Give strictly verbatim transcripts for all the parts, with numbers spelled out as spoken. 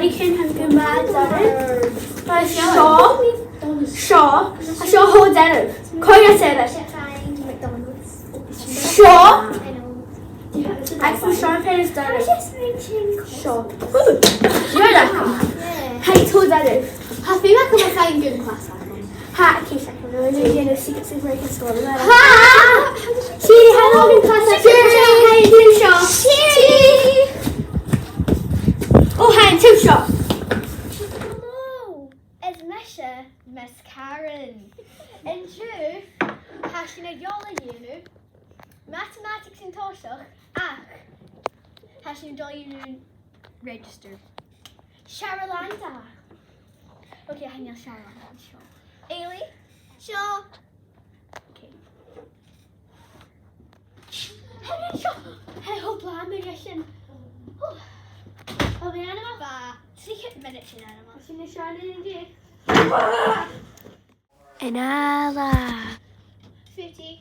Sin an gu math doirbh. Seo, seo, seo cho doirbh. Cò aig a tha e? Seo. Agus an seann fhear as doirbh. Seo. Ooh, you're welcome. Tha e cho doirbh. Tha feum agam a bhith gun clas agam. Tha, ceist agam, no, no, no, no, secret, secret, secret, secret. Ha! Siri, tha e gun clas agam. Siri, tha e an taobh seo. Siri! Ò, tha e an taobh seo. Hello, is mise Miss Karen. An-diugh, tha sinn a' dol a dhèanamh mathematics an toiseach, ach tha sinn a' dol a dhèanamh register. Charolanda. Ok, chan eil Charolanda an seo. Eilidh? Seo. Ok. Tha mi an seo. Tha e cho blàth mar sin. Ò. Tha mi ann am ba trithead mionaid an-diugh. Sin na seann an-diugh. An ath latha. Foodie.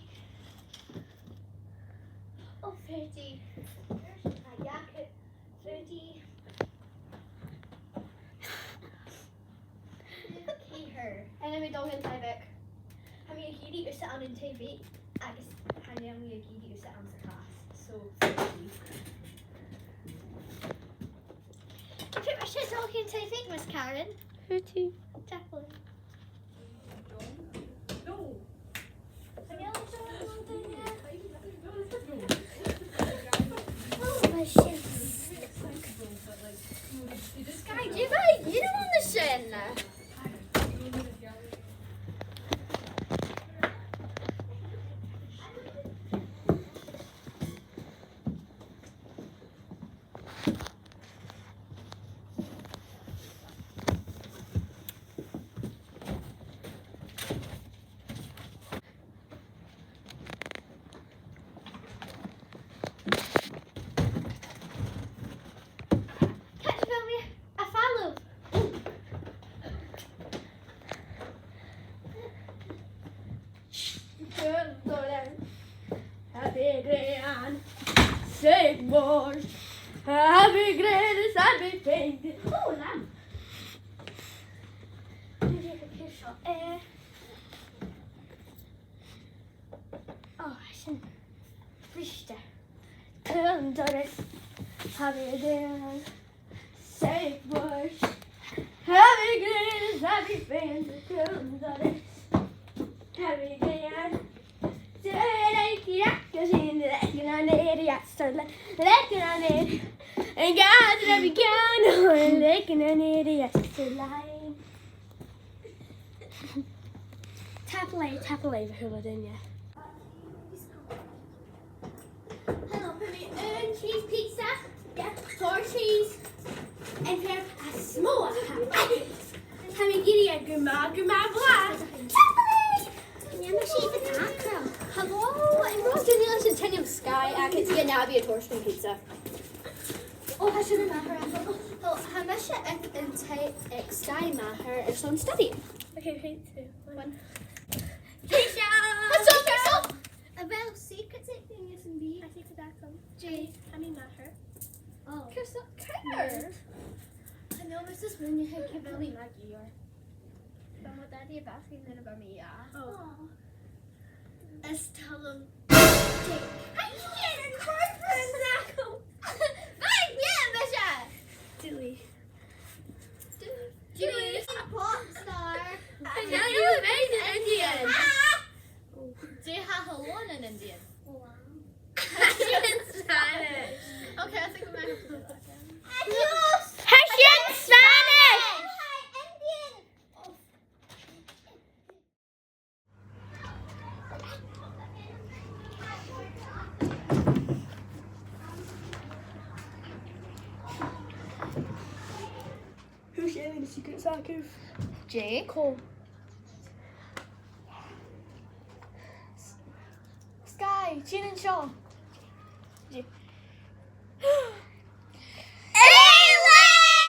Oh, foodie. There's my jacket. Foodie. Look at her. Tha mi a' dol dhan taigh bheag. Tha mi ag iarraidh thusa ann an taigh bheag, agus chan eil mi ag iarraidh thusa anns a' chlas. So, foodie. Tha mi a' dol dhan taigh bheag, Miss Karen. Foodie. Tapadh leibh. Sky, dè bha thu ag iarraidh an sin? Càit a bheil mi a' falbh? Happy grand, say more. Happy grand is happy pain. Oh, lamb. Dè tha seo? Eh. Oh, sin briste. Cùm doras. Happy grand. Say more. Happy grand is happy pain. Cùm doras. Happy grand. Say like it, 'cause in the, like it on the idiot, so like, like it on the, and God, let me count on, like it on the idiot, so like. Tapadh leibh, tapadh leibh, a h-uile duine. Hello, can we, um, cheese pizza? Yeah, four cheese. And can I have a small one? Tha mi ag iarraidh e gu math, gu math blàth. Tapadh leibh! Nì mi seo an-dràsta. Hello, an robh duine eile san teine Sky, ach is e a bha a' toirt an pizza. Ò, tha sin math. Ò, tha mise aig an taigh aig Sky Maher airson study. Okay, three, two, one. Keisha! What's up, what's up? A bheil secrets aig duine sam bith? I think it's that one. Jay. Honey Maher. Oh. Kiss up, Claire. Chan eil mise a' smaoineachadh gu bheil mi math gu leòr. Bha mo dhaidí ag asking nuair a bha mi, yeah. Oh. Is toil leam Jake. Hey, yes, boyfriend, Zach. Fine, yeah, Misha. Dewey. Dewey. Dewey. A pop star. I know you made an Indian. Ah! Dè tha hello in Indian? Hello. Tha sin Spanish. Okay, I think we might have to do that again. Adios. Tha sin Spanish. Hi, Indian. Who's sharing the secrets, Akif? Jake. Cool. Sky, tìoraidh an seo. Jake.